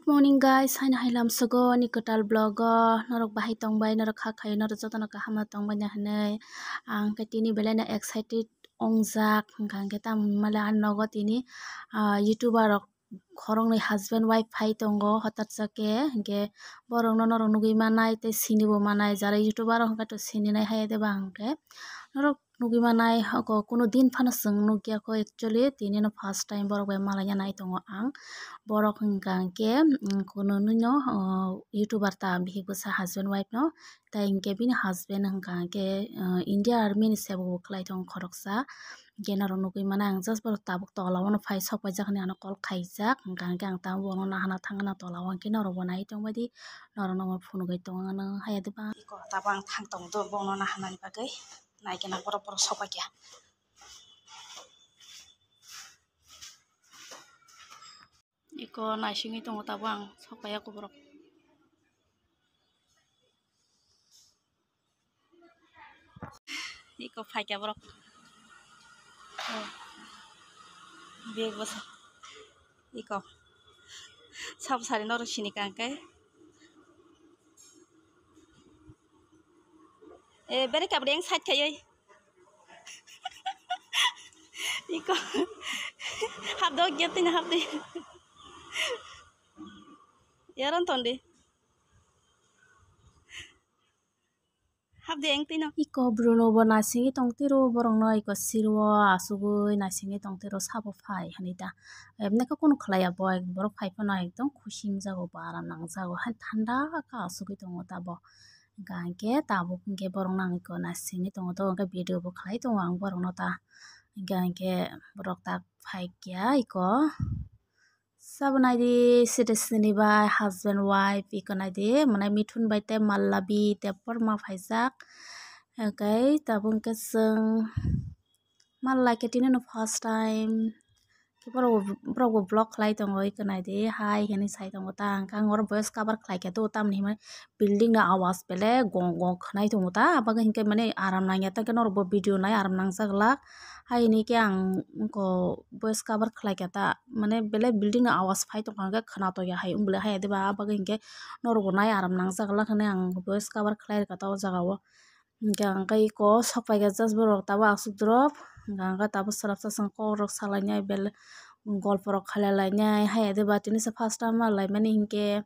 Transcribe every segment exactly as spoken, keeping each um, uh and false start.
Morning guys, haino hai lamsogo ni kwtal vlog o norok bahai tongbai, norok kha khai, norok jotono kaham no tongbai na hinwi ang khe tini belai no excited ongjak, hwnkha hwnkhe tamo hinmale ani nogo tini, ah, YouTuber rok khoroknwi husband wife phai tongo hotarsa khe, hinkhe borokno norok nugwi manai tei sinibo manai, jara YouTuber rok hwnkhe to sininai hai de ba hwnkhe norok nugwi manai, oko kuno din phano chwng nukya kho, actually tini no first time borok bai malaina nai tongo ang. Borok hwnkha hwnkhe, mm, kuno nwino, o, YouTuber ta bihik bwsa husband wife no, tai hwnkhe bini husband hwnkha hwnkhe, o, India Army ni sebo bo khlai tongo khoroksa. Hwnkhe norok nugwi mano ang just borok tabuk tola o no phai sok paijak hinwi ano call khaijak, hwnkha hwnkhe ang tamo bono nahana thangna tola o, hwnkhe norok bo nai tongbai di, norok no phunugwi tongo ano haya de ba. Iko tabuk ang thang tong do bono nahana ni bagwi. Naikhe na borok, borok sokphaikha. Iko naisingwi tongo tabuk ang sokphaiya khe borok. Iko phaikha borok. Oh. Bag bwsa. Iko. Sabo sari norok sini kangkhe. Eh, bere kabri yang side khayoi. Iko. Hap dog ya tini hap di. Yaran tondi. Hap di yang tino. Iko Bruno bo naisingwi tong tiro, borokno iko siro asugwi naisingwi tong tiro, sabo phai hinwi da. Emne khe kunu khlaiya bo, borok phai phano ekdom khusi wngjago, bo aram nangjago, hai thanda khe asugwi tongo ta bo. Hwnkha hwnkhe tabuk hwnkhe borok nang iko naisingwi tongo, to hwnkhe video bo khlai tongo ang borokno ta. Hwnkha hwnkhe borok ta phaikya iko. Sabo naidi side sini bai husband wife iko naidi, mane Mithun bai tei Mallabi Debbarma phaijak. Hwnkhe tabuk hwnkhe chwng Mallai khe tini no first time. Khe borok bo, borok bo vlog khlai tongo, oi khwnai di, hai hwnwi sai tongo ta. Hwnkhe ang oro voice cover khlai khe to, tamni hwnmani building ni awaaz belai gong gong khwnai tongo ta. Abo bagwi hinkhe mane aram nangya ta, hwnkhe norok bo video nai aram nangjak glak. Hai hwnwi khe ang wngkha voice cover khlai khe ta, mane belai building ni awaaz phai tongkha, hwnkhe khwna tongya hai wng belai hai ya de ba. Abo bagwi hinkhe norok bo nai aram nangjak glak hwnwi ang voice cover khlai rwkha ta o jaga o. Hwnkhe ang khe iko sok paikha just borok tabuk aswk drop. Hwnkhe ang khe tabuk swrapsa chwng kokrok salainai bel-, golporok khailailainai. Haiya de ba tini se first time ma laimani hinkhe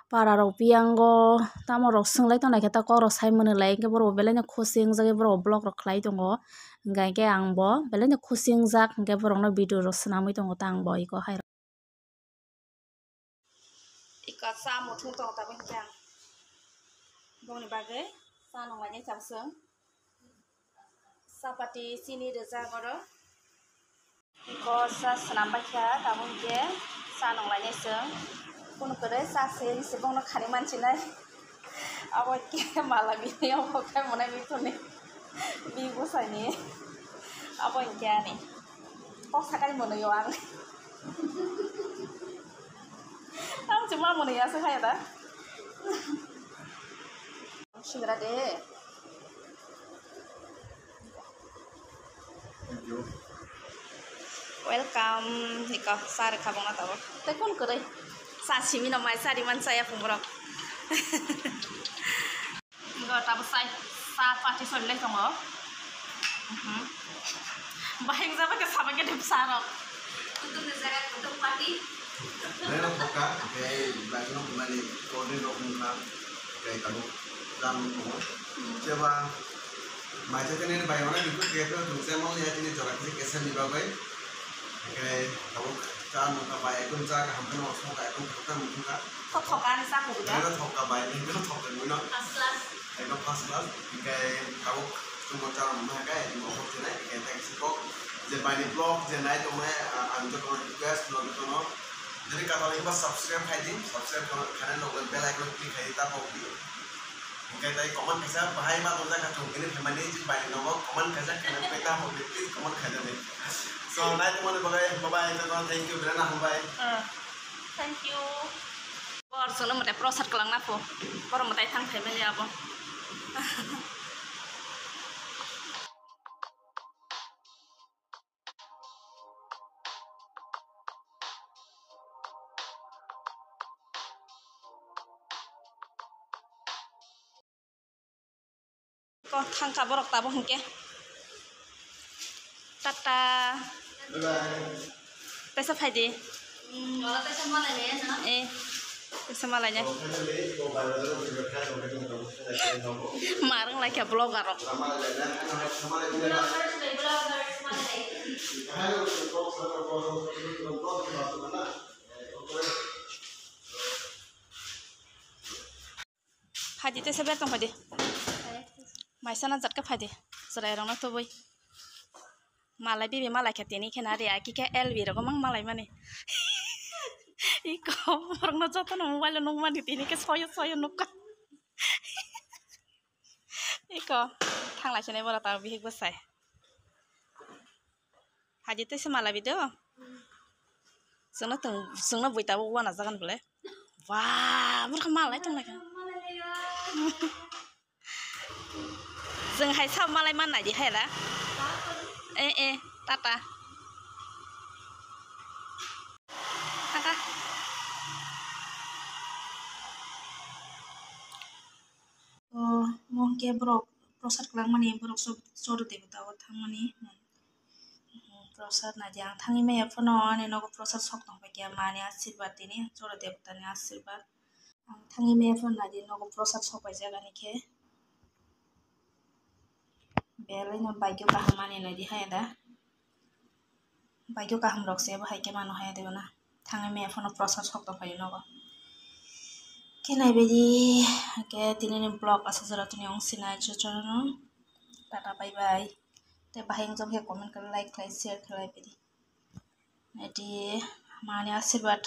pararok biyango tamorok swnglaitongnaikhe ta kokrok sai mwnwlai hinkhe borok bo belaino khusi wngjagwi borok bo vlog rok khlai tongo. Hwnkhe ang bo belaino khusi wngjak hinkhe borokno video rok swnamwi tongo ta ang bo iko hai. Iko cha muthung tongo tabuk hinkhe ang. Bongni bagwi cha nunglainai cham chwng. Chapati chini rijak oro. Iko cha swnam baikha tabuk hinkhe cha nunglainai chwng. Kunu kwrwi cha se hinwi se bongno khani mansinai. Abo khe mala bini omo khe mwnai bithuni. Bini bwsaini. Abo hinkhe ani. Kok sakani mwnwi o ang. Tamo se ma mwnwi aswk haya da. Singra de. Thank you. Welcome. Iko sar khabangma tabo. Tei kon kwrwi. Sa simi no mai sari man saya phung borok. Go tabo sai sa party solilai tongo. Mhm. Bahai wngjabai khe sabai khe dip sa rok. Kutung ni jaga kutung party. Reno thoka, tei bagino mani kodi rok wngkha, tei tabuk jam tongo. Jeba maisa tene bai wana biku khe to tungse mong ya tini jora kisi kesa ni bagwi. Hingke tabuk cha nungkha bai, ekdom cha kaham kheno, songkha ekdom khakchang nungkha. Kok thoka ani cha kubui da? Ekdom thoka bai, ekdom thoka mui no. First class. Ekdom first class. Hingke tabuk chwngno cha nungma hai khe, ekdom offer chinai, hingke thanks kok. Je bai ni vlog, je nai tongmai, a-, ang jotono request, no jotono. Jodi katal himba subscribe khai di, subscribe khaina nokle bell icon click khai di, ta pok di. Hingke tai comment kaisa bahai ma tonjak kha chwng tini phaimani je bai nogo comment kaisa khaina pai ta hokdi, please comment khaina di. So nai tongmani bagwi bye bye, jotono thank you, belai no hambai. Ah, thank you. Bor chwngno mwtai prosad kwlangna pho. Bor mwtai thang phaimani abo. Ko thangkha borok tabuk hinkhe. Tata. Bye bye. Tesa phaidi. Eh, tesa malaina. Marung laikha vlogger rok. Phaidi tesa ber tong phaidi. Maisa na jatka phaidi. Chwrai rokno tubui. Malai bibi malai khe tini khe na ri aki khe L B rogo mang malai mani. Iko borokno jotono mobile o nukmani tini khe soyo soyo nukha. Iko thanglai sinai borok tabuk bihik bwsai. Haji tei se malai video. Chwngno tong, chwngno bui tabuk uanajak ani bwle. Wah, borok malai tonglaikha. Chwng hai sab malai man naidi hai da. Eh, eh, tata. Tata. O, mo hwnkhe borok prosad kwlangmani borok chor-, choro debota o thangmani. Prosad naidi ang thangwi maya phano ani nogo prosad sok tongpaikha, mani asirwad tini choro debotani asirwad. Ang thangwi maya phano naidi nogo prosad sok paijak ani khe. Belai no bike o kaham ani naidi hai da. Bike o kaham rok se bo hai khe mano hai da na. Thangwi maya phano prosad sok tongpaio nogo. Khe naibaidi hwnkhe tinini vlog aswk jora tini wng sinai chuchurano. Tata bye bye. Tei bahai wngjakha khe comment khlai, like khlai, share khlai baidi. Edi mani asirwad